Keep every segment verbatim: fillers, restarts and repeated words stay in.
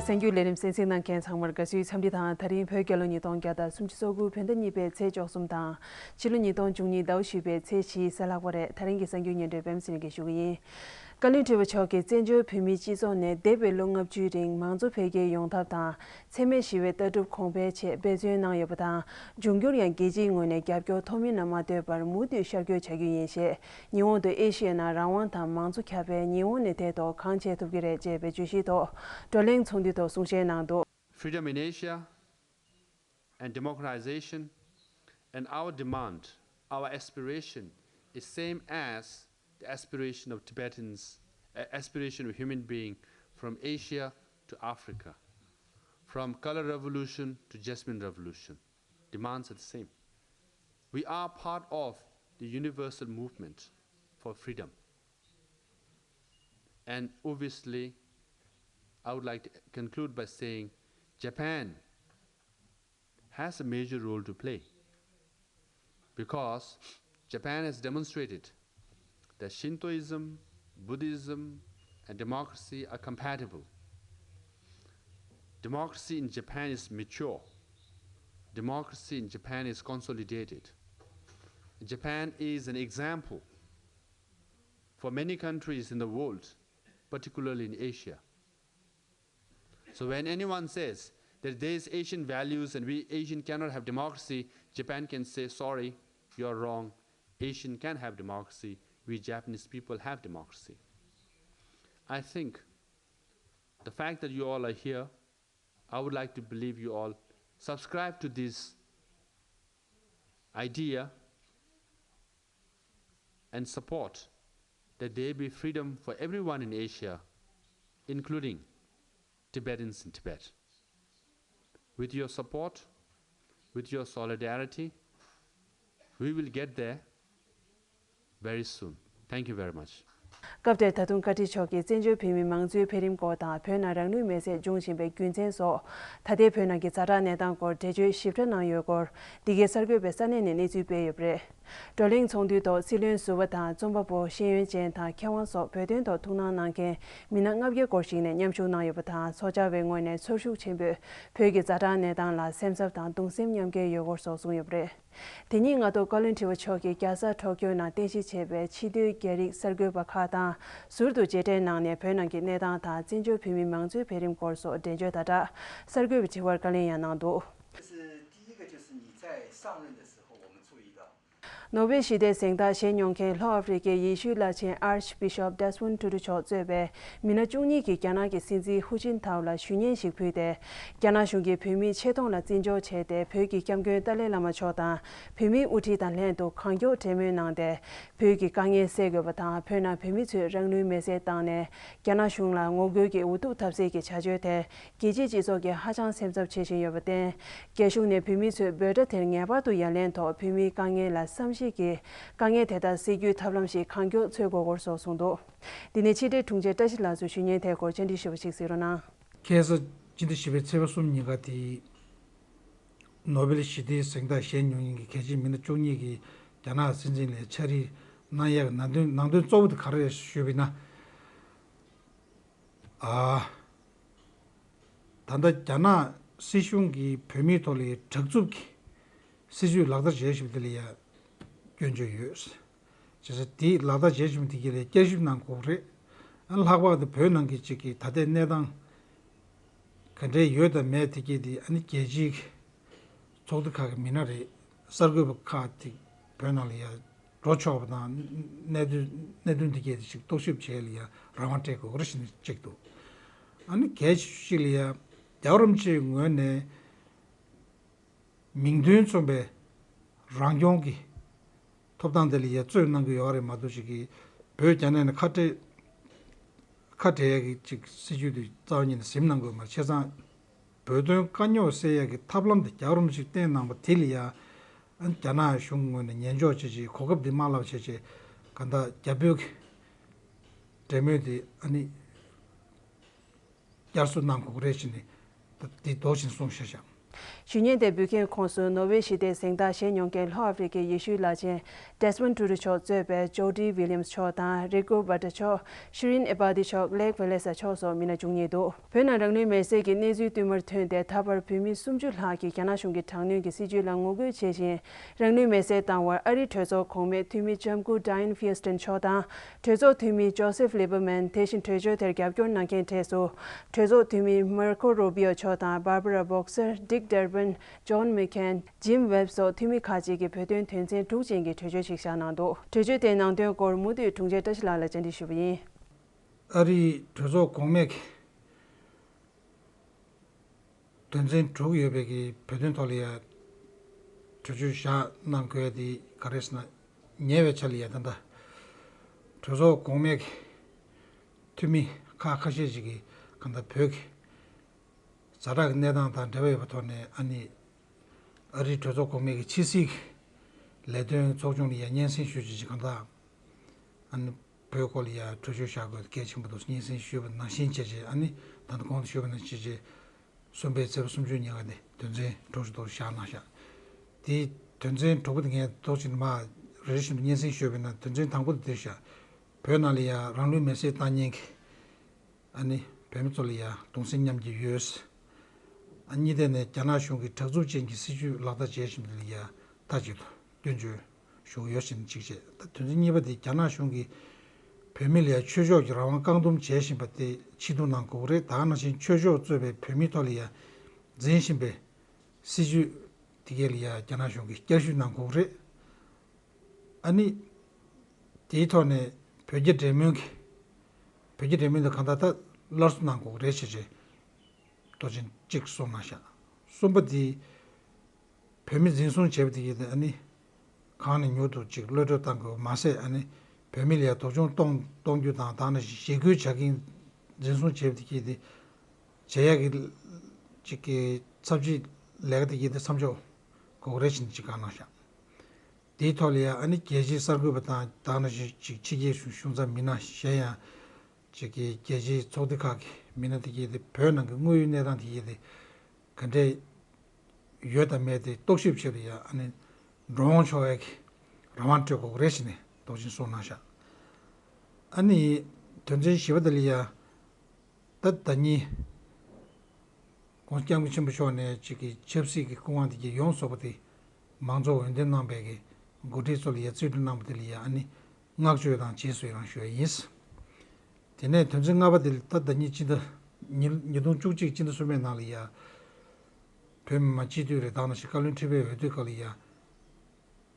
གསར་འགྱུར་ལས་རིམ་གསན་གཟིགས་གནང་མཁན་ཚང་མར་དགའ་བསུའི་འཚམས་འདྲི་དང་། ད་རིང་བོད་རྒྱལ་ལོ་ཉིས་སྟོང་བརྒྱ་དང་སུམ་ཅུ་སོ་དགུ་བོད་ཟླ་གཉིས་པའི་ཚེས་བཅུ་གསུམ་དང་། ཕྱི་ལོ་ཉིས་སྟོང་བཅུ་གཉིས་ཟླ་བ་བཞི་པའི་ཚེས་བཞི་གཟའ་ལྷག་པ་རེད། ད་རིང་གི་གསར་འགྱུར་སྙན་སྒྲོན་པད་མ་ཚེ་རིང་གིས་ཞུ་གི་ཡིན། བཀའ་བློན་ཁྲི་པ་མཆོག་གིས་བཙན་བྱོལ་བོད་མིའི་སྤྱི་ཚོགས་ནས་འདས་པའི་ལོ་ལྔ་བཅུའི་རིང་མང་གཙོ་འཕེལ་རྒྱས་ཡོང་ཐབས་དང་། འཚེ་མེད་ཞི་བའི་ལྟ་གྲུབ་གོང་འཕེལ་ཆེད་འབད་བརྩོན་གནང་ཡོད་པ་དང་། འབྱུང་འགྱུར་ཡང་རྒྱལ་སྤྱིའི་ངོས་ནས་རྒྱབ་སྐྱོར་ཐོགས་མེད་ལ་མ་ལྟོས་པར་མུ་མཐུད་ཤར་བསྐྱོད་བྱ་རྒྱུ་ཡིན་ཞེས། ཉི་འོང་དུ་ཨེ་ཤི་ཡའི་ནང་རང་དབང་དང་མང་གཙོ་ཁྱབ་སྤེལ་ཉི་འོང་ནས་དེ་ཐོག་གང་བྱེད་ཐུབ་ཀྱི་རེད་ཅེས་པའི་བརྗོད་གཞིའི་ཐོག་བགྲོ་གླེང་ཚོགས་འདུའི་ཐོག་གསུང་བཤད་གནང་འདུག། Freedom in Asia and democratization and our demand, our aspiration is same as the aspiration of Tibetans, uh, aspiration of human being from Asia to Africa, from color revolution to jasmine revolution. Demands are the same. We are part of the universal movement for freedom. And obviously, I would like to conclude by saying Japan has a major role to play because Japan has demonstrated that Shintoism, Buddhism, and democracy are compatible. Democracy in Japan is mature. Democracy in Japan is consolidated. Japan is an example for many countries in the world, particularly in Asia. So when anyone says that there is Asian values and we Asian cannot have democracy, Japan can say, "Sorry, you are wrong. Asian can have democracy. We Japanese people have democracy." I think the fact that you all are here, I would like to believe you all subscribe to this idea and support that there be freedom for everyone in Asia, including Tibetans in Tibet. With your support, with your solidarity, we will get there very soon. Thank you very much. སྐབས་དེར་ད་དུང་བཀའ་ཁྲི་མཆོག་གིས་བཙན་བྱོལ་བོད་མིའི་མང་གཙོའི་འཕེལ་རིམ་སྐོར་དང་། བོད་ནང་རང་ལུས་མེར་སྲེག་འབྱུང་བཞིན་པའི་རྒྱུ་མཚན་སོགས། ད་ལྟའི་བོད་ནང་གི་ཛ་དྲག་གནས་སྟངས་སྐོར་འགྲེལ་བརྗོད་ཞིབ་ཕྲ་གནང་ཡོད་སྐོར། འདི་གའི་གསར་འགོད་པས་ས་གནས་ནས་གནས་ཚུལ་སྤེལ་ཡོད་པ་རེད། བགྲོ་གླེང་ཚོགས་འདུའི་ཐོག་སྲིད་བློན་ཟུར་པ་དང་རྩོམ་པ་པོ། ཤེས་ཡོན་ཅན་དང་མཁས་དབང་སོགས་བོད་དོན་ཐོག་ཐུགས་སྣང་གནང་མཁན་མི་སྣ་ལྔ་བརྒྱ་སྐོར་ཞིག་ནས་མཉམ་ཞུགས་གནང་ཡོད་པ་དང་། ཚོགས་བཅར་བའི་ངོས་ནས་ཚོར་ཤུགས་ཆེན་པོས་བོད་ཀྱི་ཛ་དྲག་གནས་སྟངས་ལ་སེམས་འཚབ་དང་གདུང་སེམས་མཉམ་སྐྱེད་ཡོད་སྐོར་སོགས་གསུངས་ཡོད་པ་རེད། དེ་ཉིན་སྔ་དྲོ་བཀའ་བློན་ཁྲི་པ་མཆོག་གིས་རྒྱལ་ས་ཊོ་ཀྱོ་ནང་རྟེན་གཞི་བྱས་པའི་ཕྱི་སྡོད་རྒྱ་རིགས་གསར་འགོད་པ་ཁག་དང་ཟུར་དུ་མཇལ་འཕྲད་གནང་ནས། བོད་ནང་གི་གནས་སྟངས་དང་བཙན་བྱོལ་བོད་མིའི་མང་གཙོའི་འཕེལ་རིམ་སྐོར་སོགས་འགྲེལ་བརྗོད་དང་སྦྲགས། གསར་འགོད་པའི་དྲི་བར་བཀའ་ལན་ཡང་གནང་འདུག། 就是第一个，就是你在上任的时候，我们注意到。 ནོ་བེལ་ཞི་བདེའི་གཟེངས་རྟགས་བཞེས་མྱོང་མཁན་ལྷོ་ཨ་ཧྥེ་རི་ཁའི་ཡེ་ཤུའི་བླ་ཆེན་Archbishop Desmond Tutu མཆོག་གཙོས་པའི་མི་སྣ་བཅུ་གཉིས་ཀྱིས་རྒྱ་ནག་གི་སྲིད་འཛིན་ཧུ་ཅིན་ཐའོ་ལ་ཞུ་སྙན་ཞིག་ཕུལ་ཏེ། རྒྱ་ནག་གཞུང་གིས་བོད་མིའི་ཆེ་མཐོང་ལ་བརྩི་འཇོག་བྱས་ཏེ། བོད་ཀྱི་སྐྱབས་མགོན་ཏཱ་ལའི་བླ་མ་མཆོག་དང་བོད་མིའི་དབུ་ཁྲིད་དང་ལྷན་དུ་གང་མགྱོགས་གྲོས་མོལ་གནང་སྟེ། བོད་ཀྱི་དཀའ་ངལ་སེལ་དགོས་པ་དང་། བོད་ནང་བོད་མི་ཚོས་རང་ལུས་མེར་སྲེག་བཏང་ནས་རྒྱ་ནག་གཞུང་ལ་ངོ་རྒོལ་གྱི་འུ་ཐུག་འཐབ་སའི་གི་བྱ་སྤྱོད་དེ། རྒྱལ་སྤྱིའི་སྤྱི་ཚོགས་ཀྱིས་ཧ་ཅང་སེམས་འཚབ་བྱེད་བཞིན་ཡོད་པར་བརྟེན། རྒྱ་གཞུང་ནས་བོད་མི་ཚོས་འབོད་སྒྲ་དེར་ངེས་པར་དུ་ཡ་ལན་ཐོག་བོད་མིའི་དཀའ་ངལ་ལ་བསམ་གཞིག་གིས་དཀའ་ངལ་དེ་དག་སེལ་རྒྱུའི་ཐབས་ལམ་ཞིག་གང་མགྱོགས་འཚོལ་དགོས་སྐོར་སོགས་གསུངས་འདུག། འདི་ནས་ཕྱི་དྲིལ་དྲུང་ཆེ་བཀྲ་ཤིས་ལགས་ཚོས་ཞུ་སྙན་དེའི་སྐོར་བཅར་འདྲི་ཞུས་པ་ཞིག་གཟིགས་རོགས་གནང་། ཁ་སང་སྤྱི་ཟླ་བཞི་པའི་ཚེས་པ་གསུམ་ཉིན་ཀ་དེ། ནོ་བེལ་ཞི་བདེའི་གཟེངས་རྟགས་བཞེས་མྱོང་མཁན་གྱི་གལ་ཆེའི་མི་སྣ་བཅུ་གཉིས་ཀྱིས་རྒྱ་ནག་སྲིད་འཛིན་ལ་ཕྱག་བྲིས་གནང་ཡག་གི་ནང་དོན་ནང་དོན་གཙོ་བོ་དེ་ག་རེ་རེད་ཞུས་པ་ཡིན་ན། ཨ། ད་ལྟ་རྒྱ་ནག་སྲིད་གཞུང་གིས་བོད་མིའི་ཐོག་ལ་དྲག་རྩུབ་ཀྱི་སྲིད་བྱུས་ལག་བསྟར་བྱེད་བཞིན་པ་དེ་ལ་ཡང་སྐྱོན་བརྗོད་ཡོད། བྱས་ཙང་དེ་ལག་བསྟར་བྱེད་བཞིན་པ་དེ་ག་ལ་བསྐྱར་ཞིབ་གནང་དགོས་རེད། ཨ། ལྷག་པར་དུ་བོད་ནང་གི་ཅིག་གི་ད་ལྟའི་གནས་སྟངས་ག་འདྲའི་ཡོད་དང་མེད་དེ་ག་དེ། ཨ་ནི་རྒྱལ་སྤྱིའི་ཚོགས་སྡེ་ཁག་གི་མི་སྣ་རེད། གསར་འགོད་པ་ཁག་ཅིག་བོད་ནང་ལ་ཡར་འགྲོ་ཆོག་པ་དང་། གནད་དོན་གནད་དོན་འདི་གས་དེ་ཅིག་རྟོག་ཞིབ་བྱེད་ཡ་ལ་ཡང་རང་དབང་སྤྲད་དགོས་རེད་ཟེར་ནས་གཅིག་འདུག། ཨ་ནི་གལ་ཆེ་ཤོས་ཤིག་ལ་ཡང་རྒྱལ་བ་རིན་པོ་ཆེའི་ངོས་ནས་མིང་དོན་མཚུངས་པའི་རང་སྐྱོང་གི་ཐོབ་ཐང་དེ་ལ་ཡང་རྩོད་གནང་གི་ཡོད་རེད་མ་གཏོགས། ཅིག་གིས་བོད་རྒྱ་ནག་ནས་ཁ་བྲལ་ཁ་བྲལ་ཡ་གི་ཅིག་སྲིད་ཇུས་དེ་རྩ་བ་ཉིད་ནས་ཟིན་གནང་དགོས་མ་རེད། བྱས་ཙང་། བོད་དོན་དཀའ་རྙོག་སེལ་ཡག་གི་ཐབས་ལམ་དེ་རྒྱལ་བ་རིན་པོ་ཆེས་བསྟན་གནང་པ་དེ་ལ་ཡང་། ཨ། རྒྱ་ནག་གཞུང་ངོས་ནས་ཉན་འཇོག་བྱེད་ཆེད། གོ་སྐབས་འདི་མ་བརླག་བྱེད་ཆེད། གང་ལྟར་རྒྱ་བོད་ཀྱི་འབྲེལ་མོལ་དེ། ཨ་ནི་བསྐྱར་གསོ་གནང་དགོས་ཀྱི་རེད་ཟེར་ནས་ད་འདི་མདོར་བྱས་ནས་གསུངས་བཞག་བཞག། ཞུ་སྙན་དེ་འབུལ་མཁན་ཁོངས་སུ་ནོར་ཝེ་ཞི་བདེའི་གཟེངས་རྟགས་བཞེས་མྱོང་མཁན་ལྷོ་ཨ་ཧྥེ་རི་ཁའི་ཡེ་ཤུའི་བླ་ཆེན་Desmond Tutu མཆོག་གཙོས་པའི་Jody Williams མཆོག་དང་Rico Butter མཆོག Shireen Ebadi མཆོག Lake Walesa མཆོག་སོགས་མི་སྣ་བཅུ་གཉིས་འདུག་བོད་ནང་རང་ལུས་མེར་སྲེག་གི་གནས་ཚུལ་བསྟུད་མར་ཐོན་ཏེ་ད་བར་བོད་མི་སུམ་ཅུ་ལྷག་གིས་རྒྱ་ནག་གཞུང་གི་དྲག་གནོན་གྱི་སྲིད་བྱུས་ལ་ངོ་རྒོལ་བྱེད་བཞིན་རང་ལུས་མེར་སྲེག་བཏང་བར་ཨ་རིའི་གྲོས་ཚོགས་གོང་མའི་འཐུས་མི་ལྕམ་སྐུ་Dianne Feinstein མཆོག་དང་གྲོས་ཚོགས་འཐུས་མི་Joseph Lieberman། དེ་བཞིན་གྲོས་ཆོད་དེར་རྒྱབ་སྐྱོར་གནང་མཁན་གྲས་སུ་གྲོས་ཚོགས་འཐུས་མི་Marco Rubio མཆོག་དང་Barbara Boxer། Dick Durbin། John McCain། Jim Webb སོགས་འཐུས་མི་ཁག་ཅིག་གིས་བོད་དོན་དོན་ཚན་དྲུག་ཅན་གྱི་གྲོས་ཆོད་ཞིག་བཞག་གནང་འདུག་གྲོས་ཆོད་དེའི་ནང་དོན་སྐོར་མུ་མཐུད་དྲུང་ཆེ་བཀྲ་ཤིས་ལགས་ལ་བཅར་འདྲི་ཞུས་པ་ཡིན། ཨ་རིའི་གྲོས་ཚོགས་གོང་མས་དོན་ཚན་དྲུག་ཡོད་པའི་གི་བོད་དོན་ཐོག་ལ་ཡ་གྲོས་ཆོད་བཞག་གནང་དགོས་དེ་ག་རེ་ཟེར་ན། ཉེ་བའི་ཆར་ལ་ཡ་ད་ལྟ་གྲོས་ཚོགས་གོང་མའི་གི་འཐུས་མི་ཁག་ཁ་ཤས་ཤིག་གིས་གང་ལྟར་བོད་ཀྱི་ཛ་དྲག་གི་གནས་སྟངས་དང་འབྲེལ་བ་ཡོད་པའི་ཐོག་ནས་ཨ་ནི་ཨ་རིའི་གྲོས་ཚོགས་གོང་མའི་གི་ཕྱི་སྲིད་ཀྱི་ལས་དོན་ཚོགས་ཆུང་ལ་ཡ་སྙན་སེང་ཞུ་བྱེད་ཀྱི་གང་ལྟར་ཨ་ནི་བོད་སྐོར་ལ་ཡ་གྲོས་ཆོད་བཞག་དགོས་གལ་ཆེན་པོ་འདུག་སྙན་སེང་ཞུས་པ་ནང་བཞིན་བྱས་རྗེས་ཨ་ནི་ད་ལྟ་གོང་དུ་ཞུས་པ་ནང་བཞིན་བྱས་རྗེས་གསུམ་པའི་ཚེས་པ་སུམ་ཅུ་ཉིན་ཀ་དེ་དོན་ཚན་དྲུག་ཅུ་དོར་བཞག་གནང་བཞག་དེའི་དོན་ཚན་དྲུག་པ་དེ་ངས་ཏོག་ཙམ་མ་རེ་རེ་བཞིན་དུ་སྙན་སེང་ཞུས་པ་ཡིན་ན་དོན་ཚན་དང་པོ་དེ་འདིར་བཞག་བོད་ནང་ལ་ཡ་རང་ལུས་མེར་སྲེག་བཏང་མཁན་གྱི་ཨ་ནི་བོད་མི་ཚོ་ལ་ཡ་གདུང་སེམས་མཉམ་སྐྱེད་ཡོད། ཨ་གཉིས་ཐད་ནས་རྒྱ་ནག་གཞུང་གི་དྲག་རྩུབ་ཅན་གྱི་སྲིད་བྱུས་ལག་བསྟར་བྱེད་བཞིན་པ་ལ་ཡ་མཐའ་གཅིག་ཏུ་སྐྱོན་བརྗོད་ཞུ་གི་ཡོད་ཟེར་ནས་གཅིག་བྱས། ད་དོན་ཚན་གཉིས་པ་དེ་རྒྱ་ནག་གཞུང་གིས་བོད་མི་ལ་ཡ་ཆོས་ཕྱོགས་ཀྱི་རང་དབང་བཀག་སྡོམ་བྱེད་བཞིན་པ་དེ་ཕྱིར་བསྡུ་གནང་དགོས་ཀྱི་རེད། ད་ག་ནང་བཞིན་ཆོས་ཕྱོགས་གཙོས་པའི་བོད་མིའི་ཐོག་ལ་ཡ་འཛིན་བཞིན་པའི་སྲིད་བྱུས་དེ་གས་ལ་ཡ་རྒྱ་ནག་གཞུང་གིས་བསྐྱར་ཞིབ་གནང་དགོས་ཀྱི་རེད། ཨ་ནི། དེའི་ཐོག་ནས་བོད་རྒྱ་འབྲེལ་མོལ་གྱི། བོད་རྒྱ་འབྲེལ་མོལ་དེ་གང་ལྟར་ད་སླར་གསོ་གནང་དགོས་རེད་ཞེས་བྱས། ཏོག་ཅན་གཅིག་གསུངས་གནང་ཤག་གསུམ་པ་དེ། བོད་མི་འཛིན་བཟུང་བྱས་པ་དེ་ཡིན་ཏེ་ཨ་ནི། གང་ནས་མྱུར་དུ་ཅིག་གློད་གྲོལ་བཏང་དགོས་མ་ཟད་ཨ་ནི། བོད་མི་ལ་ཡ་སྡུག་སྦྱོང་གཏོང་གཏོང་རྒྱུ་དང་ད་ནི་ཞི་རྒོལ་བྱ་མཁན་འཛིན་བཟུང་བྱས་པ་དེ་ཡིན་ཏེ། བྱེད་ཡག་གི་ཅིག་གི་ཚབས་ཆེའི་ལས་ཀ་དེ་ཡིན་ཏེ་མཚམས་འཇོག་དགོས་རེད་ཅེས་ཅིག་བཀའ་གནང་ཤག་དེའི་ཐོག་ལ་ཡང་ཨ་ནི་རྒྱལ་སྤྱིའི་གསར་འགོད་པ་དང་དེ་ནང་བཞིན་ཅིག་ཕྱི་རྒྱལ་གཞུང་ཚབ་མི་སྣ་གཞན་ཡང་ཅིག་གི་རྒྱལ་སྤྱིའི་ཚོགས་སྡེ་ཁག་གི་མི་སྣ་དེ་གས་དེ་བོད་ནང་གི་དངོས་ཡོད་གནས་སྟངས་དེ་གས་དེ་ག་འདྲས་ཡོད་དམ་མེད་དེ་རྟོག་ཞིབ་བྱེད་པ་ཡང་ཨ་ནི་འགྲོ་འོང་ཆོག་ཡག་གི་རང་དབང་སྤྲོད་དགོས་རེད་ཟེར་ནས་དོགས་ཟོན་གནང་ཤག་ཨ་ནི་དོན་ཚན་བཞི་པ་དེ་ལ་ཡང་ད་ཟླ་ཉིན། ༸གོང་ས་༸སྐྱབས་མགོན་ཆེན་པོ་མཆོག་ནས་ཅིག་གི་ཆབ་སྲིད་ཀྱི་སྐུ་དབང་དེ་གའི་ཡོངས་རྫོགས་པ་དེ་མང་ཚོགས་འོས་འདེམས་གནང་པའི་གི་འགོ་ཁྲིད་ཚོ་ལ་ཡ་རྩིས་སྤྲོད་གནང་པ་དེ་ལ་ཡ་ཨ་ནི་བསྔགས་བརྗོད་དང་རྗེས་སུ་ཡི་རང་ཞུ་ཡ་ཡིན། དེ་ནས་དོན་ཚན་ལྔ་པ་དེ་ལ་ད་ཟླ་ཉིན་སྤྱི་ཟླ་ཉིས་ཉིས་སྟོང་བཅུ་གཅིག་སྤྱི་ཟླ་གསུམ་པའི་ནང་ལ་ཡ་བོད་མི་མང་སྤྱི་འཐུས་རེ་དང་ནང་བཞིན་བཀའ་བློན་ཁྲི་པའི་འོས་བསྡུ་སྐབས་ལ་ཡ།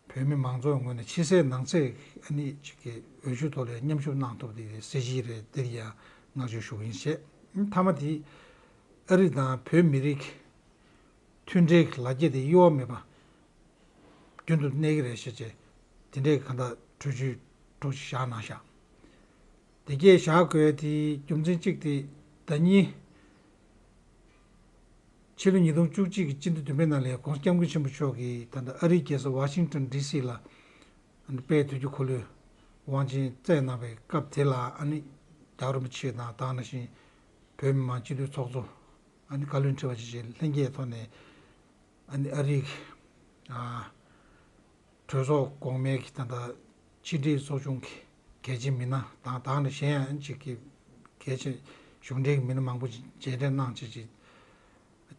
བོད་མི་མང་ཚོགས་ངོས་ནས་ཕྱི་གསལ་ནང་གསལ་ཨ་ནི་ཅིག་གི་འོས་ཤོག་ཐོག་ལ་མཉམ་ཞུགས་གནང་ཐུབ་དེ་གསལ་བཤད་རེད་དེ་ཡང་བསྔགས་བརྗོད་ཞུ་གི་ཡིན་ཞེས། མཐའ་མ་དེ་ཨ་རི་དང་བོད་མི་རིགས་མཐུན་འབྲེལ་གྱི་ལ་རྒྱ་དེ་གཡོ་བ་མེད་པ་རྒྱུན་དུ་གནས་ཀྱི་རེད་ཞེས་བྱས་དེ་འདྲའི་གང་ལྟར་གྲོས་ཆོད་དྲུག་ཅིག་བཞག་གནང་བཞག་དེ་གས་བཞག་དགོས་དེ་རྒྱུ་མཚན་གཅིག་དེ་ཟླ་ཉིན། ཕྱི་ལོ་ཉིས་སྟོང་བཅུ་གཅིག་གི་སྤྱི་ཟླ་བདུན་པའི་ནང་ལ་༸གོང་ས་༸སྐྱབས་མགོན་ཆེན་པོ་མཆོག་གིས་ད་ལྟ་ཨ་རིའི་རྒྱལ་ས་ཝ་ཤིང་ཏོན་ཌི་སི་ལ་ཨ་ནི་དཔལ་དུས་ཀྱི་འཁོར་ལོའི་དབང་ཆེན་བསྩལ་གནང་བའི་སྐབས་དེ་ལ་ཨ་ནི་རྒྱལ་བ་རིན་པོ་ཆེ་དང་དེ་ནང་བཞིན་བོད་མི་མང་སྤྱི་འཐུས་ཚོགས་གཙོ་ཨ་ནི་བཀའ་བློན་ཁྲི་པ་བཅས་ཀྱི་ལྷན་རྒྱས་ཐོག་ནས་ཨ་ནི་ཨ་རིའི་ཨ། གྲོས་ཚོགས་གོང་མའི་གི་ད་ལྟ་ཕྱི་དྲིལ་ཚོགས་ཆུང་གི་གལ་ཆེན་མི་སྣ་དང་དེ་ནང་གཞན་ཡང་ཅིག་གི་གལ་ཆེ་གཞུང་འབྲེལ་གྱི་མི་སྣ་མང་པོ་མཇལ་འཕྲད་གནང་བྱས་ཅིག་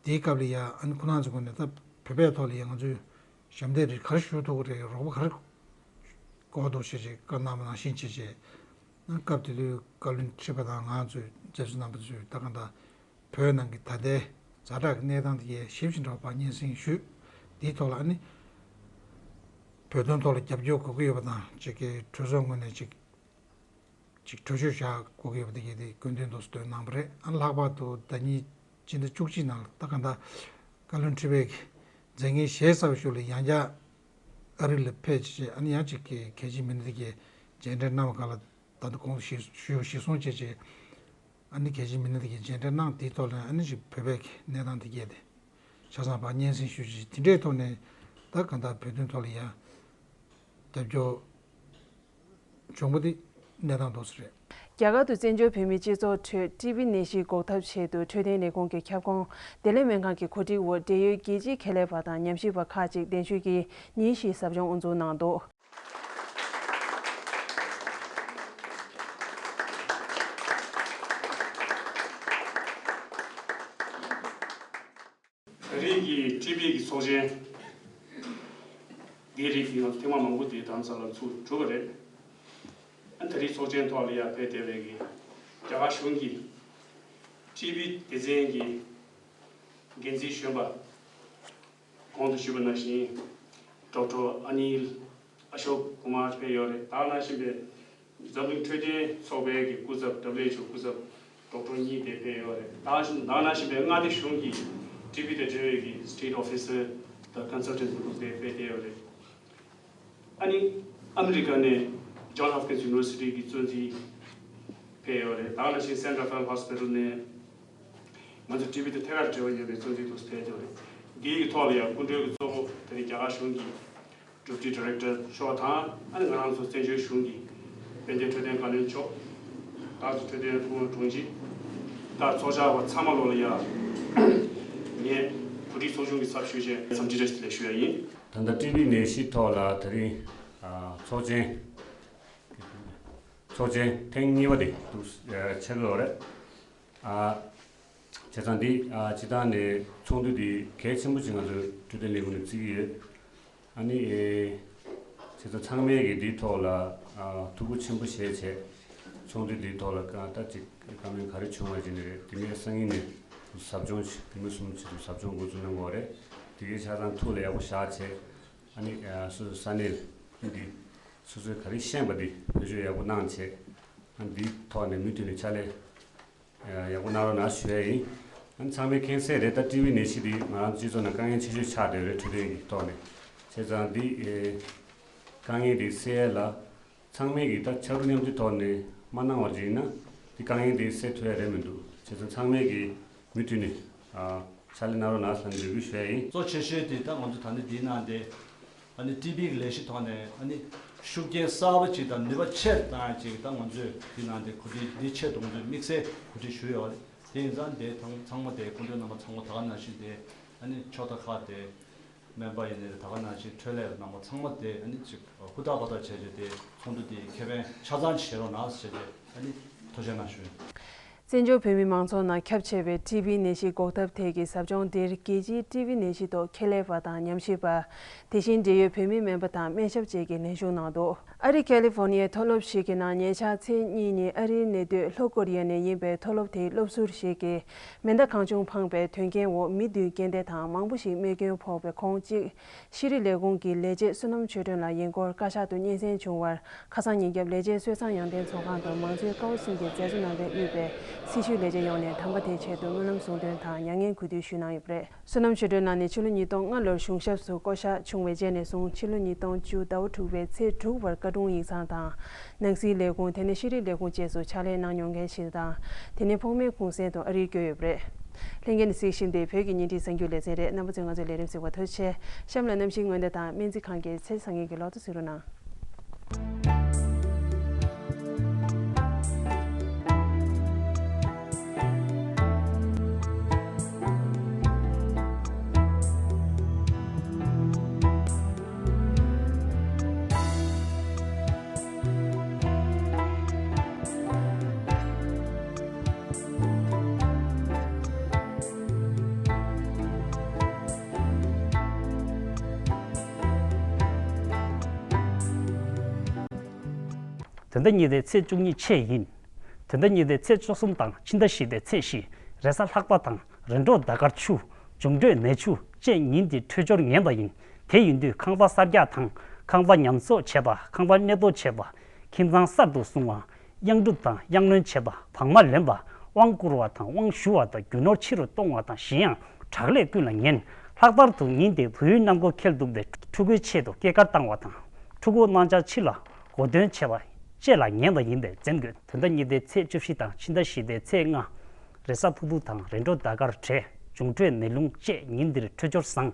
དེའི་སྐབས་ལ་ཡ་ཨ་ནི་ཁོ་རང་ཚོའི་ངོས་ནས་ད་བོད་པའི་ཐོག་ལ་ཡ་ང་ཚོས་ཞབས་འདེགས་རེ་ག་རེ་ཞུ་ཐུབ་ཀྱི་རེད། རོགས་པ་ག་རེ་དགོས་འདུག་ཞེས་ཅིག་བཀའ་གནང་བ་ནང་བཞིན་བྱས་བྱས་སྐབས་དེ་དུས་བཀའ་བློན་ཁྲི་པ་དང་ང་ཚོས་མཛད་གཙོ་རྣམ་པ་ཚོས་ད་གང་ལྟར། བོད་ནང་གི་ད་ལྟའི་ཛ་དྲག་གི་གནས་སྟངས་དེ་གའི་ཞིབ་ཅིང་རྒྱས་པ་སྙན་སེང་ཞུས། དེའི་ཐོག་ལ་ཨ་ནི། བོད་དོན་ཐོག་ལ་རྒྱབ་སྐྱོར་དགོས་ཀྱི་ཡོད་པ་དང་ཅིག་གི་གྲོས་ཚོགས་ངོས་ནས་ཅིག་ཅིག་གྲོས་ཆོད་བཞག་དགོས་ཀྱི་ཡོད་པ་དེ་གའི་དེ་དགོས་འདུན་དུ་བཏོན་གནང་བ་རེད། ཨ་ནི་ལྷག་པར་དུ་ཟླ་ཉིན་སྤྱི་ཟླ་བཅུ་གཅིག་ནང་ལ་ད་ག་འདྲ་བཀའ་བློན་ཁྲི་པའི་མཛད་འགན་བཞེས་ཚར་བའི་ཤུལ་ལ་ཡང་བསྐྱར་ཨ་རི་ལ་ཕེབས་བྱས་ཨ་ནི་ཡང་ཅིག་གི་གལ་ཆེའི་མི་སྣ་དེ་གའི་མཇལ་འཕྲད་གནང་བ་སྒང་ལ། ད་ལྟ་གོང་དུ་ཞུས་ཞུས་པ་གཞིར་བཟུང་བྱས་རྗེས། ཨ་ནི་གལ་ཆེའི་མི་སྣ་དེ་གའི་མཇལ་འཕྲད་གནང་དེའི་ཐོག་ལ་ཨ་ནི་ཅིག་བོད་པའི་གནས་སྟངས་དེ་གས་དེ་ཆ་ཚང་བར་སྙན་སེང་ཞུ་རྗེས་དེ་འདྲའི་ཐོག་ནས་ད་གང་ལྟར་བོད་དོན་ཐོག་ལ་ཡང་རྒྱབ་སྐྱོར་བྱུང་བ་དེ་གནས་སྟངས་འདུག་ས་རེད། རྒྱ་གར་དུ་བཙན་བྱོལ་བོད་མིའི་སྤྱི་ཚོགས་ཁྲོད་ཊི་བི་ནད་གཞི་འགོག་ཐབས་ཆེད་དུ་འཕྲོད་བསྟེན་ལས་ཁུངས་ཀྱི་ཁྱབ་ཁོངས་བདེ་ལེགས་སྨན་ཁང་གི་གོ་སྒྲིག་འོག་འབྲེལ་ཡོད་རྒྱལ་སྤྱིའི་ཁེ་ལས་པ་དང་ཉམས་ཞིབ་པ་ཁག་ཅིག་གདན་ཞུས་ཀྱིས་ཉིན་བཞིའི་ཟབ་སྦྱོང་དབུ་འཛུགས་གནང་འདུག། ད་རེས་ཀྱི་ཊི་བི་གི་ཚོགས་ཆེན་འདིའི་རིགས་ཀྱི་ང་ཚོ་ཐེངས་མ་མང་པོ་དེ་རྡ་རམ་ས་ལར་ཚུགས་གྲུབ་པ་རེད། ཨ་ད་རེས་ཚོགས་ཆེན་ཐོག་ལ་ཡར་ཕེབས་བསྡད་པའི་གི་རྒྱ་གར་གཞུང་གི་ཊི་བི་སྡེ་ཚན་གྱི་འགན་འཛིན་གཞོན་པ་གོང་དུ་ཞུས་པ་ནང་བཞིན་ཌོག་ཊར་ཨ་ནིལ་ཨ་ཤོག་ཀུ་མར་ཕེབས་ཡོད་རེད། ད་ནང་བཞིན་པའི་འཛམ་གླིང་འཕྲོད་བསྟེན་ཚོགས་པའི་གི་སྐུ་ཚབ་ཌབ་ལིའུ་ཨེཆ་ཨོ་སྐུ་ཚབ་ཌོག་ཊར་གཉིས་དེ་ཕེབས་ཡོད་རེད། ད་ནང་བཞིན་པའི་མངའ་སྡེ་གཞུང་གི་ཊི་བི་དང་འབྲེལ་བའི་གི་སི་ཊེཊ་ཨོ་ཕི་སར་དང་ཀོན་སལ་ཊན་སི་སྐུ་དེ་ཕེབས་བསྡད་ཡོད་རེད། ཨ་ནི་ཨ་མི་རི་ཀ་ནས་ཇོན་ཧོབ་ཀིན་སི་ཡུ་ནི་ཝར་སི་ཊི་གི་གཙོ་འཛིན་ཕེབས་ཡོད་རེད། ད་ནང་བཞིན་སེན་ཊ་ར་ཧྥ་ཨེལ་ཧོ་སི་པི་ཊལ་ནས་ང་ཚོ་ཊི་བི་དང་ཐད་ཀར་འབྲེལ་བ་ཡོད་པའི་གཙོ་འཛིན་དུ་ཕེབས་ཡོད་རེད། འདིའི་ཐོག་ལ་ཡང་སྐུ་མགྲོན་གྱི་གཙོ་བོ་དེ་ནི་རྒྱ་གར་གཞུང་གི་ཌེ་པུ་ཊི་ཌི་རེག་ཊར་མཆོག་དང་། ཨ་ནི་ང་རང་ཚོ་བཙན་བྱོལ་གཞུང་གི་དཔལ་ལྡན་འཕྲོད་བསྟེན་བཀའ་བློན་མཆོག་ད་ཚོ་འཕྲོད་བསྟེན་ཐུན་མོང་དྲུང་ཆེ་ད་ཚོགས་བཅར་བ་ཚང་མ་ལོ་ལ་ཡ་ངས་གོ་སྒྲིག་ཚོགས་ཆུང་གི་ཚབ་ཞུས་བྱས་འཚམས་འདྲི་བཀྲ་ཤིས་བདེ་ལེགས་ཞུ་ཡ་ཡིན། ད་ལྟ་ཊི་བི་ནད་གཞི་ཐོག་ལ་ད་རིང་ཨ་ཚོགས་ཆེན་ཚོགས་ཆེན་ཐེངས་གཉིས་པ་དེ་འདུག་ཨ་ཆགས་ཀྱི་ཡོད་རེད། ཨ་བྱས་ཙང་འདི་ཨ་སྤྱི་བཏང་ནས་ཚོགས་འདུ་འདི་གལ་ཆེན་པོ་ཅིག་ང་ཚོའི་འཕྲོད་བསྟེན་ལས་ཁུངས་ནས་བརྩི་གི་ཡོད། ཨ་ནི་ཨེ་བྱས་ཙང་ཚང་མས་ཀྱིས་འདིའི་ཐོག་ལ་ཨ་ཐུགས་ཁུར་ཆེན་པོ་བཞེས་བྱས་ཚོགས་འདུ་འདིའི་ཐོག་ལ་ད་ཅིག་བཀའ་མོལ་ག་རེ་བྱུང་བ་ཅིག་ནས་རེད། དེ་མིན་སང་ཉིན་ནས་ཟབ་སྦྱོང་ཞིག་ཉི་མ་གསུམ་ཅིག་ཏུ་ཟབ་སྦྱོང་འགོ་འཛུགས་གནང་དགོས་རེད། དེ་གའི་ཆ་ཚང་ཐུགས་ལ་ཡག་པོ་བཞག་བྱས། ཨ་ནི་ཨ་སོ་སོའི་ས་གནས་འདི་སོ་སོའི་ག་རེ་ཤེས་པ་འདི་བེད་སྤྱོད་ཡག་པོ་གནང་བྱས། ཨ་ནི་འདིའི་ཐོག་ནས་མུ་མཐུད་ནས་ཕྱག་ལས་ཡག་པོ་གནང་རོགས་གནང་ཞུ་ཡ་ཡིན། ཨ་ནི་ཚང་མས་མཁྱེན་གསལ་རེད། ད་ཊི་བི་ནད་གཞི་འདི་ང་རང་སྤྱི་ཚོགས་ནང་དཀའ་ངལ་ཆེ་ཤོས་ཆགས་བསྡད་རེད། འཕྲོད་བསྟེན་གྱི་ཐོག་ནས། བྱས་ཙང་འདི་ཨེ་དཀའ་ངལ་འདི་སེལ་ཡ་ལ་ཚང་མས་ཀྱིས་ད་ཕྱར་གྲུ་མཉམ་འདེགས་ཐོག་ནས་མ་གནང་བ་ཅིག་ཡིན་ན་འདི་དཀའ་ངལ་འདི་སེལ་ཐུབ་ཡ་རེད་མི་འདུག། བྱས་ཙང་ཚང་མས་ཀྱིས་མུ་མཐུད་ནས་ཨ་ཕྱག་ལས་གནང་རོགས་གནང་ཟེར་ནས་འབོད་སྐུལ་ཞུ་ཡ་ཡིན། གཙོ་ཆེ་ཤོས་དེ་ད་ང་ཚོ་ད་ནི་འདིའི་ནང་དེ་ཨ་ནི་ཊི་བི་གི་ལས་གཞི་ཐོག་ནས་ཨ་ནི་ཤུགས་རྐྱེན་གསར་པ་ཅིག་དང་ནུས་པ་ཆེར་བཏང་ཡ་ཅིག་ད་ང་ཚོས་དེའི་ནང་དེ་གོ་སྒྲིག་འདི་ཆེད་དུ་ང་ཚོས་དམིགས་བསལ་གོ་སྒྲིག་ཞུས་ཡོད་རེད། དེ་ཡིན་ཙང་དེ་ཚང་ཚང་མ་དེ་སྐུ་མགྲོན་རྣམ་པ་ཚང་མ་ད་ག་ནང་བཞིན་དེ་ཨ་ནི་ཕྱོགས་མཐའ་ཁག་དེ་སྨན་པ་ཡིན་ནའི་ད་ག་ནང་བཞིན་འཕྲོད་ལས་རྣམ་པ་ཚང་མ་དེ་ཨ་ནི་ཅིག་ཧུར་ཐག་ཧུར་ཐག་བྱས་རྗེས་དེ་ཚོགས་འདུ་དེ་ཁེ་ཕན་ཆ་ཚང་བྱེད་རོགས་གནང་ཟེར་རྗེས་ཨ་ནི་ཐུགས་རྗེ་གནང་ཞུ། བཙན་བྱོལ་བོད་མི་མང་ཚོགས་ནང་ཁྱབ་ཆེ་བའི་ཊི་བི་ནད་གཞི་འགོག་ཐབས་ཐད་ཀྱི་ཟབ་སྦྱོང་འདིར་རྒྱལ་སྤྱིའི་ཊི་བི་ནད་གཞི་ཐོག་ཁེ་ལས་པ་དང་ཉམས་ཞིབ་པ། དེ་བཞིན་འབྲེལ་ཡོད་བོད་མི་སྨན་པ་དང་སྨན་ཞབས་བཅས་ཀྱིས་ལེན་ཞུགས་གནང་འདུག། ཨ་རི་ཁ་ལི་ཧྥོར་ནི་ཡའི་མཐོ་སློབ་ཞིག་གི་ནང་ཉེ་ཆར་ཚེས་གཉིས་ཉིན་ཨ་རིའི་གནས་སྡོད་ལྷོ་ཀོ་རི་ཡ་ནས་ཡིན་པའི་མཐོ་སློབ་དེའི་སློབ་ཟུར་ཞིག་གིས་མེ་མདའ་གང་བྱུང་འཕངས་པའི་དོན་རྐྱེན་འོག་མི་བདུན་རྐྱེན་འདས་དང་མང་པོ་ཞིག་རྨས་སྐྱོན་ཕོག་པའི་ཁོངས་གཅིག་ཤེས་རིག་ལས་ཁུངས་ཀྱི་ལས་བྱེད་བསོད་ནམས་ཆོས་སྒྲོན་ལགས་ཡིན་སྐོར་བཀའ་ཤག་ཏུ་སྙན་གསན་བྱུང་བར། ཁ་སང་ཉིན་རྒྱབ་ལས་བྱེད་སོལ་བཟང་ཡང་སྟེང་ཚོགས་ཁང་དུ་མང་གཙོའི་ཀའོ་སིན་གྱིས་མཛད་གཙོ་གནང་བའི་དབུས་པའི་སྲི་ཞུའི་ལས་བྱེད་ཡོངས་ནས་དམ་པ་དེའི་ཆེད་དུ་སྨོན་ལམ་གསུང་འདོན་དང་མྱ་ངན་གུས་འདུད་ཞུས་གནང་ཡོད་པ་རེད། བསོད་ནམས་ཆོས་སྒྲོན་ལགས་ནི་ཕྱི་ལོ་ཉིས་སྟོང་ལྔ་ལོར་གཞུང་ཞབས་སུ་བསྐོ་གཞག་བྱུང་བའི་རྗེས་ནས་བཟུང་ཕྱི་ལོ་ཉིས་སྟོང་བཅུ་ཟླ་བ་དྲུག་པའི་ཚེས་དྲུག་བར་བཀའ་དྲུང་ཡིག་ཚང་དང་། ནང་སྲིད་ལས་ཁུངས་དེ་ནས་ཤེས་རིག་ལས་ཁུངས་བཅས་སུ་ཕྱག་ལས་གནང་མྱོང་མཁན་ཞིག་དང་། དེ་ནས་ཕོ་མོའི་གུང་སེང་དུ་ཨ་རིར་བསྐྱོད་ཡོད་པ་རེད། ལྷན་རྒྱས་ནས་གཟིགས་བཞིན་པའི་བོད་ཀྱི་བརྙན་འཕྲིན་གསར་འགྱུར་ལེ་ཚན་རེད། རྣམ་པ་ཚོས་ང་ཚོའི་ལས་རིམ་གཟིགས་པར་ཐུགས་རྗེ་ཆེ། གཤམ་ལ་གནམ་གཤིས་སྔོན་བརྡ་དང་སྨན་རྩིས་ཁང་གི་ཚེས་བཟང་ངན་གྱི་ལོ་ཐོ་གཟིགས་རོགས་གནང་། ད་ལྟ་ཉིན་དེ་ཚེས་བཅུ་གཉིས་ཆད་ཡིན། ད་ལྟ་ཉིན་དེ་ཚེས་བཅུ་གསུམ་དང་ཕྱི་ཟླ་བཞི་པའི་ཚེས་བཞི། རེས་གཟའ་ལྷག་པ་དང་རེས་འགྲོགས་ཟླ་སྐར་ཆུ། འབྱུང་འཕྲོད་ནད་ཆུ་བཅས་ཉིན་དེའི་འཕྲོད་སྦྱོར་ངན་པ་ཡིན། དེ་ཡིན་དུས་ཁང་པ་གསར་རྒྱག་དང་ཁང་པ་ཉམས་གསོ་བྱེད་པ། ཁང་པ་གནས་སྤོ་བྱེད་པ། ཁྱིམ་ཚང་གསར་དུ་བསྲུང་བ། གཡང་སྒྲུབ་དང་གཡང་ལོན་བྱེད་པ། བག་མ་ལེན་པ། དབང་བསྐུར་བ་དང་དབང་ཞུ་བ་དང་རྒྱུ་ནོར་ཕྱི་རུ་གཏོང་བ་དང་གཞན་ཡང་དྲག་ལས་ཀུན་ལ་ཉན། ལྷག་པར་དུ་ཉིན་དེ་བུའི་གནམ་སྒོ་ཁེལ་འདུག་པས་ཕྲུ་གུའི་ཆེད་དུ་སྐྱེས་སྐར་བཏང་བ་དང་ཕྲུ་གུ་གནང་འཆར་ཕྱི་ལ་གོ་སྟོན་བྱེད་པ་བཅས་ལ་ཉན་པ་ཡིན་པས་འཛེམ་དགོས། ད་ལྟ་ཉིན་དེ་ཚེས་བཅུ་བཞི་དང་ཕྱི་ཟླ་བཞི་པའི་ཚེས་ལྔ། རེས་གཟའ་ཕུར་བུ་དང་རེས་འགྲོགས་ཟླ་སྐར་བགྲེས། འབྱུང་འཕྲོད་ནད་རླུང་བཅས་ཉིན་འདིར་འཕྲོད་སྦྱོར་བཟང་།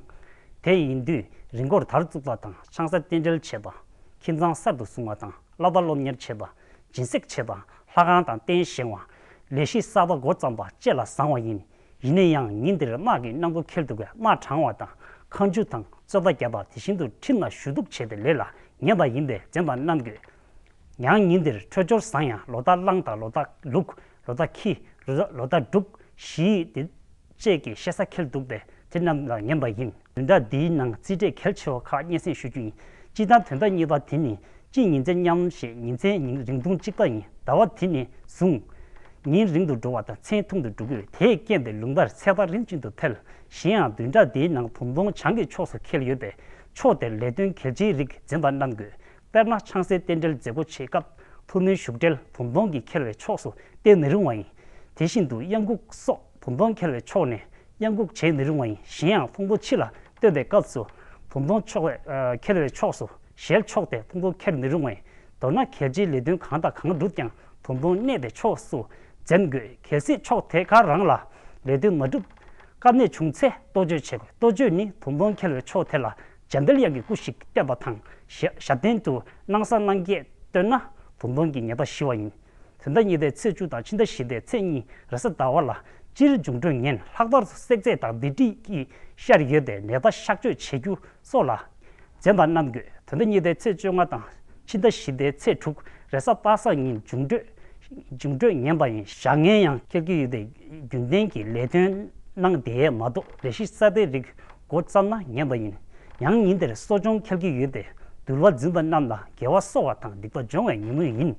དེ་ཡིན་དུས་རི་མགོར་དར་བཙུགས་པ་དང་ཆང་ས་རྟེན་འབྲེལ་བྱེད་པ། ཁྱིམ་ཚང་གསར་དུ་བཟུང་བ་དང་བསླབ་པ་སློབ་གཉེར་བྱེད་པ། སྦྱིན་སྲེག་བྱེད་པ། ལྷ་ཁང་དང་རྟེན་བཞེངས་པ། ལས་གཞི་གསར་པ་འགོ་བརྩམས་པ་བཅས་ལ་བཟང་བ་ཡིན། ཡིན་ན་ཡང་ཉིན་དེར་དམག་གི་གནང་སྒོ་འཁེལ་འདུག་པས། དམག་དྲངས་པ་དང་ཁ་མཆུ་དང་རྩོད་ཟླ་བརྒྱབ་པ། དེ་བཞིན་དུ་ཁྲིམས་ལ་ཞུ་གཏུག་བྱས་ཏེ་ལས་ལ་ཉན་པ་ཡིན་པས་འཛེམ་པ་གནང་དགོས། ཡང་ཉིན་དེར་འཕྲོད་སྦྱོར་བཟང་ཡང་ལོ་ཟླ་གླང་དང་ལོ་ཟླ་ལུག། ལོ་ཟླ་ཁྱི། ལོ་ཟླ་འབྲུག། བཞི་དེ་བཅས་ཀྱི་གཤེད་ས་འཁེལ་འདུག་པས་དེ་རྣམས་ལ་ཉན་པ་ཡིན། བདུན་ཕྲག་འདིའི་ནང་རྩིས་འབྲས་གལ་ཆེ་བ་ཁག་སྙན་སེང་ཞུ་རྒྱུ་ཡིན། སྤྱིར་བཏང་བདུན་ཕྲག་གཉིས་པ་དེ་ནི་དཔྱིད་ཉིན་མཚན་མཉམ་ཞེས་ཉིན་མཚན་ཉིན་རིང་ཐུང་གཅིག་པ་ཡིན། ཟླ་བ་དེ་ནི་ཟུང་། ཉིན་རིང་དུ་འགྲོ་བ་དང་མཚན་ཐུང་དུ་འགྲོ་གི་ཡོད། དེས་རྐྱེན་པས་ལུང་པར་ཚེས་ཟླ་རིམ་བཞིན་དུ་འཕེལ། གཞན་ཡང་བདུན་ཕྲག་འདིའི་ནང་བུམ་སྟོང་བྱང་གི་ཕྱོགས་སུ་འཁེལ་ཡོད་པས་ཕྱོགས་དེར་ལས་དོན་གལ་ཆེའི་རིགས་འཛེམ་པ་གནང་དགོས། དཔེར་ན་ཆང་སའི་རྟེན་འབྲེལ་མཛད་སྒོ་བྱེད་སྐབས་ཐུགས་སྨོན་ཞུ་འབྲེལ་བུམ་སྟོང་གི་འཁེལ་བའི་ཕྱོགས་སུ་བསྟན་ནི་རུང་བ་ཡིན། དེ་བཞིན་དུ་གཡང་འགུགས་སོགས་བུམ་སྟོང་འཁེལ་བའི་ཕྱོགས་ནས་གཡང་འགུགས་བྱེད་ནི་རུང་བ་ཡིན། གཞན་ཡང་ཕུང་པོ་ཕྱི་ལ་སྟོན་པའི་སྐབས་སུ་བུམ་སྟོང་ཕྱོགས་ཨ་འཁེལ་བའི་ཕྱོགས་སུ་ཞལ་ཕྱོགས་ཏེ་ཕུང་པོ་འཁེལ་ནི་རུང་བ་ཡིན། མདོར་ན་གལ་ཆེའི་ལས་དོན་གང་དང་གང་བསྒྲུབས་ཀྱང་བུམ་སྟོང་གནས་པའི་ཕྱོགས་སུ་འཛེམ་དགོས། གལ་སྲིད་ཕྱོགས་དེ་ག་རང་ལ་ལས་དོན་མ་འགྲུབ་དཀའ་གནད་བྱུང་ཚེ་གཏོ་བཅོས་བྱེད་དགོས། གཏོ་བཅོས་ནི་བུམ་སྟོང་འཁེལ་བའི་ཕྱོགས་དེ་ལ་འཇམ་དཔལ་དབྱངས་ཀྱི་སྐུ་ཞིག་བསྟན་པ་དང་ཞབས་བརྟན་དུ་སྣང་ས་སྣང་བརྒྱད་བཏོན་ན་བུམ་སྟོང་གི་ཉེས་པ་ཞི་བ་ཡིན། བདུན་ཕྲག་གཉིས་པའི་ཚེས་བཅུ་དང་ཕྱི་ཟླ་བཞི་པའི་ཚེས་གཉིས་རེས་གཟའ་ཟླ་བ་ལ་སྤྱིར་འབྱུང་འཕྲོད་ངན་ལྷག་པར་དུ་བསྲེག་རྫས་དང་སྡིག་སྒྲིབ་ཀྱི་ཤར་ཡོད་པས་ནད་པ་གཤག་བཅོས་བྱེད་རྒྱུ་སོགས་ལ་འཛེམ་པ་གནང་དགོས། བདུན་ཕྲག་གཉིས་པའི་ཚེས་བཅོ་ལྔ་དང་ཕྱི་ཟླ་བཞི་པའི་ཚེས་དྲུག་རེས་གཟའ་སྤེན་པ་ཉིན་འབྱུང་འཕྲོད་འབྱུང་འཕྲོད་ངན་པ་ཡིན། བཞག་ངན་ཡང་འཁེལ་གྱི་ཡོད་པས་རྒྱུན་ལྡན་གྱི་ལས་དོན་གནང་བདེ་མ་གཏོགས་ལས་གཞི་གསར་པའི་རིགས་འགོ་བརྩམས་ན་ངན་པ་ཡིན། ཡང་ཉིན་དེར་གསོ་སྦྱོང་འཁེལ་གྱི་ཡོད་པས་འདུལ་བ་འཛིན་པ་རྣམས་ལ་དགེ་བ་གསོག་པ་དང་སྡིག་པ་སྦྱོང་བའི་ཉིན་མོ་ཡིན།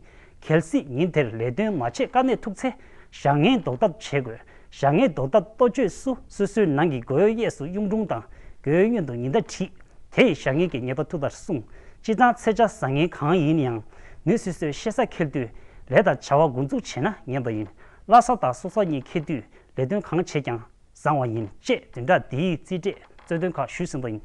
གལ་སྲིད་ཉིན་དེར་ལས་དོན་མ་བྱས་དཀའ་གནད་ཐུག་ཚེ་བཞག་ངན་ཟློག་ཐབས་བྱེད་དགོས། བཞག་ངན་ཟློག་ཐབས་གཏོ་བཅོས་སུ་སོ་སོའི་ནང་གི་སྒོའི་གཡས་སུ་གཡུང་དྲུང་དང་སྒོའི་གཡོན་དུ་ཉི་ཟླ་བྲིས། དེ་ཡིས་བཞག་ངན་གྱི་ཉེས་པ་ཐུབ་པར་གསུངས། སྤྱིར་བཏང་ཚེས་ཆ་བཟང་ངན་གང་ཡིན་ཡང་ནི་སོ་སོའི་གཤེད་ས་འཁེལ་དུས་ལས་དང་བྱ་བ་འགོ་འཛུགས་བྱས་ན་ངན་པ་ཡིན། བླ་གཟའ་དང་སྲོག་གཟའ་གཉིས་འཁེལ་དུས་ལས་དོན་གང་བྱེད་ཀྱང་བཟང་བ་ཡིན། ཅེས་བདུན་ཕྲག་འདིའི་རྩིས་འབྲས་རྩོད་དོན་ཁག་ཞུས་ཟིན་པ་ཡིན།